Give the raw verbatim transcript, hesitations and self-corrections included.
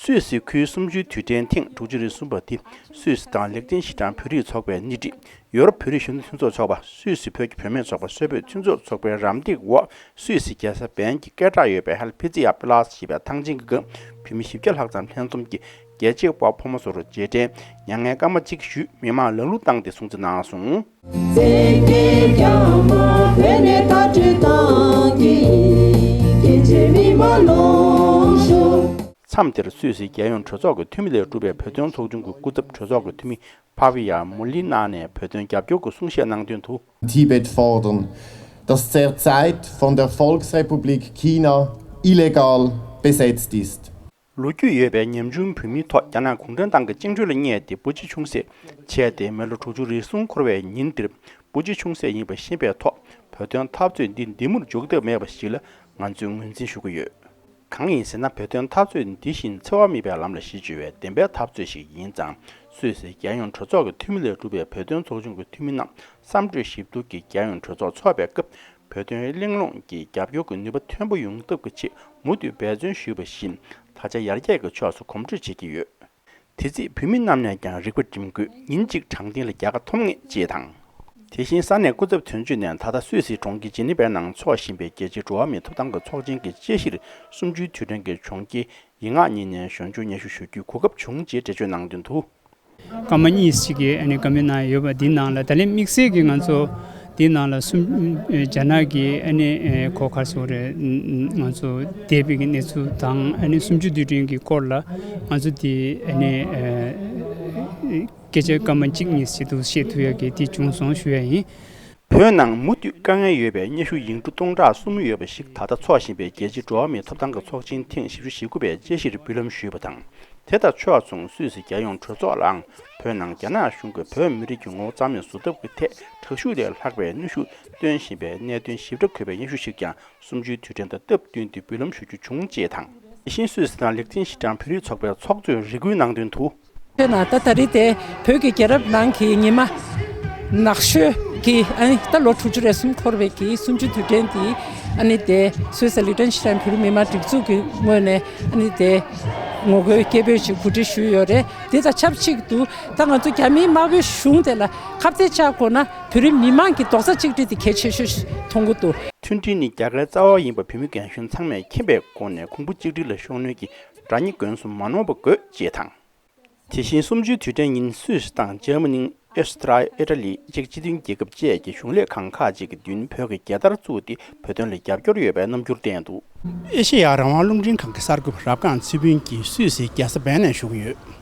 སུད་སི་ཁུལ་གསུམ་བཅུའི་དུས་དྲན་ཐེངས་དྲུག་ཅུ་རེ་གསུམ་པ་དེ་སུད་སི་དང་ལིག་ཏེན་ཤི་ཏན་བོད་རིགས་ཚོགས་པའི་སྣེ་ཁྲིད་ཡོ་རོབ་བོད་རིགས་གཞོན་ནུ་མཐུན་ཚོགས་ཚོགས་པ། སུད་སི་བོད་ཀྱི་བུད་མེད་ཚོགས་པ། སུད་བོད་མཐུན་ཚོགས་ཚོགས་པའི་རམ་འདེགས་འོག་སུད་སི་རྒྱལ་ས་བན་གྱི་སྐད་གྲགས་ཡོད་པའི་ཧེལ་ཕི་ཙི་ཡ་པི་ལ་སི་ཞེས་པའི་ཐང་ཆེན་གྱི་སྒང་བོད་མི་བཞི་བརྒྱ་ལྷག་ཙམ་ལྷན་འཛོམས་ཀྱིས་རྒྱལ་གཅེས་དཔའ་བོ་ཕོ་མོ་ཚོར་རྗེས་དྲན་མྱ་ངན་སྐར་མ་གཅིག་ཞུས། མི་མང་ལ་ལུང་བཏང་སྟེ་སྲུང་བརྩི་གནང་སོང་། བཙན་གྱིས་ཀྱང་མ་བོད་ནས་དག་སྤྲོད་བཏང་གི་ཡིན། རྒྱལ་གཅེས་མི་མང་ལོངས་ཤོག། མཚམས་དེར་སུད་སི་རྒྱལ་ཡོངས་གྲོས་ཚོགས་ཀྱི་འཐུས་མི་ལས་གྲུབ་པའི་བོད་དོན་ཚོགས་ཆུང་གི་སྐུ་ཚབ་གྲོས་ཚོགས་ཀྱི་འཐུས་མི་ཕ་བི་ཡ་མུ་ལི་ན་ནས་བོད་དོན་རྒྱབ་སྐྱོར་གྱི་གསུང་བཤད་གནང་དོན་དུ། Tibet fordern, dass derzeit von der Volksrepublik China illegal besetzt ist. ལོ་རྒྱུས་ཡོད་པའི་ཉམ་ཆུང་བོད་མིའི་ཐོག་རྒྱ་ནག་གུང་ཁྲན་ཏང་གི་བཅིངས་འགྲོལ་ལ་བསྙད་དེ་བུ་གཅིག་ཆུང་ཟད་བྱས་ཏེ་མི་ལོ་དྲུག་ཅུ་རེ་ཟུང་འཁོར་བའི་ཉིན་འདིར་བུ་གཅིག་ཆུང་ཟད་ཡིན་པ་ཤེས་པའི་ཐོག་བོད་དོན་འཐབ་རྩོད་འདི་འདི་མུར་འཇོག་ཐབས་མེད་པ་ཞིག་ལ་ང་ཚོས་ངོས་འཛིན་ཞུ་གི་ཡོད། གང་ཡིན་ཟེར་ན། བོད་དོན་འཐབ་རྩོད་འདི་བཞིན་འཚེ་བ་མེད་པའི་ལམ་ལ་གཞི་བཅོལ་བའི་བདེན་པའི་འཐབ་རྩོད་ཞིག་ཡིན་ཙང་། སུད་སི་རྒྱལ་ཡོངས་གྲོས་ཚོགས་ཀྱི་འཐུས་མི་ལས་གྲུབ་པའི་བོད་དོན་ཚོགས་ཆུང་གི་འཐུས་མི་རྣམས་བསམ་གྲོས་ཞིབ་བསྡུར་གྱིས་རྒྱལ་ཡོངས་གྲོས་ཚོགས་འཚོགས་པའི་སྐབས་བོད་དོན་གླེང་སློང་གི་རྒྱབ་སྐྱོར་གྱི་ནུས་པ་མཐོན་པོ་ཡོང་ཐབས་ཀྱི་ཆེད་མུ་མཐུད་འབད་བརྩོན་ཞུས་པ་བཞིན། ད་ཆ་ཡར་རྒྱས་ཀྱི་ཕྱོགས་སུ་གོམ་བགྲོད་བྱེད་ཀྱི་ཡོད། དེ་རྩིས་བོད་མི་རྣམས་ནས་ཀྱང་རིག་པ་སྒྲིམ་དགོས། ཉིན་གཅིག་དྲང་བདེན་ལ་རྒྱལ་ཁ་ཐོབ་ངེས་ཅེས་དང་། དེ་བཞིན་ས་གནས་སྐུ་ཚབ་དོན་གཅོད་ནས་ད་ལྟ་སུད་སིའི་གྲོང་ཁྱེར་ཇི་ནི་ཝའི་ནང་འཚོགས་བཞིན་པའི་རྒྱལ་སྤྱིའི་འགྲོ་བ་མིའི་ཐོབ་ཐང་གི་ཚོགས་ཆེན་གྱི་དཔྱད་གཞིར་གསུམ་བཅུའི་དུས་དྲན་གྱི་གྱོང་ཁྱེར་ཡིག་ངག་གཉིས་ནས་གཞོན་སྐྱོང་སྙན་ཞུ་ཞུ་རྒྱུའི་གོ་སྐབས་བྱུང་ཅེས་འགྲེལ་བརྗོད་གནང་དོན་དུ། སྐར་མ་གཉིས་ཤིག་གི་ཨ་ནི་བཀའ་མོལ་གནང་ཡོད་པ་འདི་ནང་ལ་ད་ལན་དམིགས་བསལ་གྱིས་ང་ཚོ་འདི་ནང་ལ་གསུམ་རྒྱ་ནག་གི་ཨ་ནི་གོ་ག་སོ་རེ་ང་ཚོ་འདས་པའི་གི་གནས་ཚུལ་དང་ཨ་ནི་གསུམ་བཅུའི་དུས་དྲན་གྱི་སྐོར་ལ་ང་ཚོ་འདི་ཨ་ནི་སྐད་ཆ་སྐར་མ་གཅིག་གཉིས་ཤིག་ཏུ་བཤད་ཐུབ་ཡ་གི་འདི་བྱུང་སོང་ཞུ་ཡ་ཡིན། བོད་ནང་མུ་མཐུད་དཀའ་ངལ་ཡོད་པའི་སྙན་ཞུ་ཡིག་འབྲུ་སྟོང་ཕྲག་གསུམ་ཡོད་པ་ཞིག་ད་ལྟ་འཚོགས་བཞིན་པའི་རྒྱལ་སྤྱིའི་འགྲོ་བ་མིའི་ཐོབ་ཐང་གི་ཚོགས་ཆེན་ཐེངས་བཞི་བཅུ་ཞེ་དགུ་པའི་དཔྱད་གཞིར་འབུལ་ལམ་ཞུས་པ་དང་། དེ་དང་ཕྱོགས་མཚུངས་སུད་སི་རྒྱལ་ཡོངས་གྲོས་ཚོགས་ལའང་བོད་ནང་རྒྱ་ནག་གཞུང་གིས་བོད་མི་རིགས་ཀྱི་ངོ་བོ་རྩ་མེད་བཟོ་ཐབས་ཀྱི་ཐད་དྲག་ཤུགས་ལས་ལྷག་པའི་གནོན་ཤུགས་སྟོན་བཞིན་པའི་གནད་དོན་ཞིབ་ཕྲ་འཁོད་པའི་སྙན་ཞུ་ཞིག་ཀྱང་གསུམ་བཅུའི་དུས་དྲན་དང་སྟབས་བསྟུན་ཏེ་འབུལ་ལམ་ཞུ་རྒྱུ་བྱུང་ཅེས་དང་། དེ་བཞིན་སུད་སི་དང་ལིག་ཏེན་ཤི་ཏན་བོད་རིགས་ཚོགས་པའི་ཚོགས་གཙོས་རེ་སྐུལ་གནང་དོན་དུ། དཔེར་ན་ད་ད་རེས་དེ་བོད་ཀྱི་རྒྱལ་རབས་ནང་གི་ཉི་མ་ནག་ཤོས་ཀྱི་ཨ་ནི་ད་ལོ་དྲུག་ཅུ་རེ་གསུམ་འཁོར་བའི་གི་གསུམ་བཅུའི་དུས་དྲན་དེ་ཨ་ནི་དེ་སུད་སི་ལིག་ཏེན་ཤི་ཏན་བོད་རིགས་མི་མང་སྒྲིག་འཛུགས་ཀྱི་ངོས་ནས་ཨ་ནི་དེ་ངོ་རྒོལ་སྐད་འབོད་ཅིག་གོ་སྒྲིག་ཞུས་ཡོད་རེད། དེ་དང་ཆབས་ཅིག་ཏུ་ད་ང་ཚོ་རྒྱ་མིའི་དམར་པོའི་གཞུང་དེ་ལ་ཁ་གཏད་བཅག་དགོས་ན་བོད་རིགས་མི་མང་གི་རྡོག་རྩ་གཅིག་སྒྲིལ་དེ་གལ་ཆེ་ཤོས་ཤིག་མཐོང་གི་འདུག། མཐུན་སྒྲིལ་ནི་རྒྱ་གར་རྩ་བ་ཡིན་པ་བོད་མི་རྒན་གཞོན་ཚང་མས་མཁྱེན་པའི་སྒོ་ནས་གོང་བུ་གཅིག་སྒྲིལ་ལ་ཤུགས་སྣོན་གྱིས་དགྲ་གཉེན་ཀུན་སུ་མ་ནོར་བ་དགོས་ཅེས་དང་། དེ་བཞིན་གསུམ་བཅུའི་དུས་དྲན་ཉིན་སུད་སི་དང་འཇར་མ་ནི། ཨོ་སི་ཏྲ་ཨི་ཏྲ་ལི་བཅས་སྤྱི་མཐུན་རྒྱལ་ཁབ་བཅས་ཀྱི་གཞུང་ལས་ཁང་ཁག་ཅིག་གི་མདུན་བོད་ཀྱི་རྒྱལ་དར་བཙུགས་ཏེ་བོད་དོན་ལ་རྒྱབ་སྐྱོར་ཡོད་པའི་རྣམ་འགྱུར་བསྟན་འདུག། ཨེ་ཤེ་ཡ་རང་དབང་རླུང་འཕྲིན་ཁང་གི་གསར་འགོད་པ་རབ་སྒང་ཚེ་ཕུན་གྱིས་སུད་སིའི་རྒྱལ་ས་བན་ནས་ཞུ་གི་ཡོད།